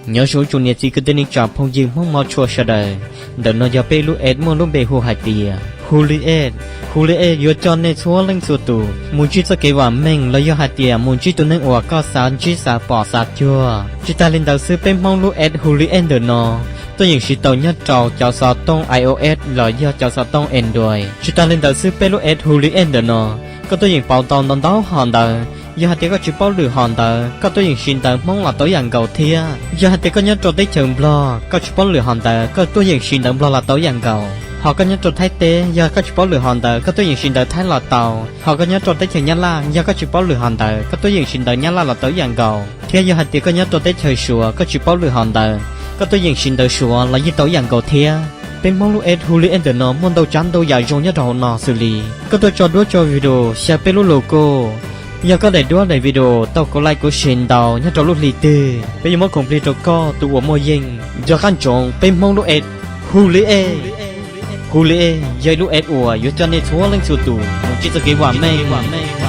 Nyob zoo tsoom niam txiv kwv tij neej tsa phooj ywg Hmoob hmov tshua sawv daws. Ntawm no yog peb lub app muaj lub npe hu hais tias Huli App. Huli App yuav coj nej txhua leej txhua tus mus ntsib txoj kev vam meej los yog hais tias mus ntsib tus neeg uas koj xav ntsib xav pom xav cuag. Tsis tas li ntawd xwb, peb Hmoob lub app Huli App ntawm no tuaj yeem siv tau nyob rau cov xov tooj iOS los yog cov xov tooj Android. Tsis tas li ntawd xwb, peb lub app Huli App ntawm no koj tuaj yeem pauv tau ntau ntau hom ntawv. Yog hais tias koj tsis paub lwm hom ntawv, koj tuaj yeem siv ntawv Hmoob los tau ib yam nkaus thiab. Yog hais tias koj nyob rau teb chaws Nplog, koj tsis paub lwm hom ntawv, koj tuaj yeem siv ntawv Nplog los tau ib yam nkaus. Hos koj nyob rau Thaib teb, yog koj tsis paub lwm hom ntawv, koj tuaj yeem siv ntawv Thaib los tau. Hos koj nyob rau teb chaws Nyab Laj, yog koj tsis paub lwm hom ntawv, koj tuaj yeem siv ntawv Nyab Laj los tau ib yam nkaus thiab. Yog hais tias koj nyob rau teb chaws Suav, koj tsis paub lwm hom ntawv, koj tuaj yeem siv ntawv Suav los yeej tau ib yam nkaus thiab. Peb Hmoob lub app Huli App ntawm no muaj ntau tsav ntau yam zoo nyob rau hauv no xws li koj tuaj tso duab tso video, xyaw peb lub logo. Yog koj daim duab daim video tau kuv like kuv share ntau nyob rau lub hli twg, peb yuav muab khoom plig rau koj tus uas muaj yeej. Nco qab ntsoov peb Hmoob lub app Huli App. Huli App yog ib lub app uas yuav coj nej txhua leej txhua tus mus ntsib txoj kev vam meej.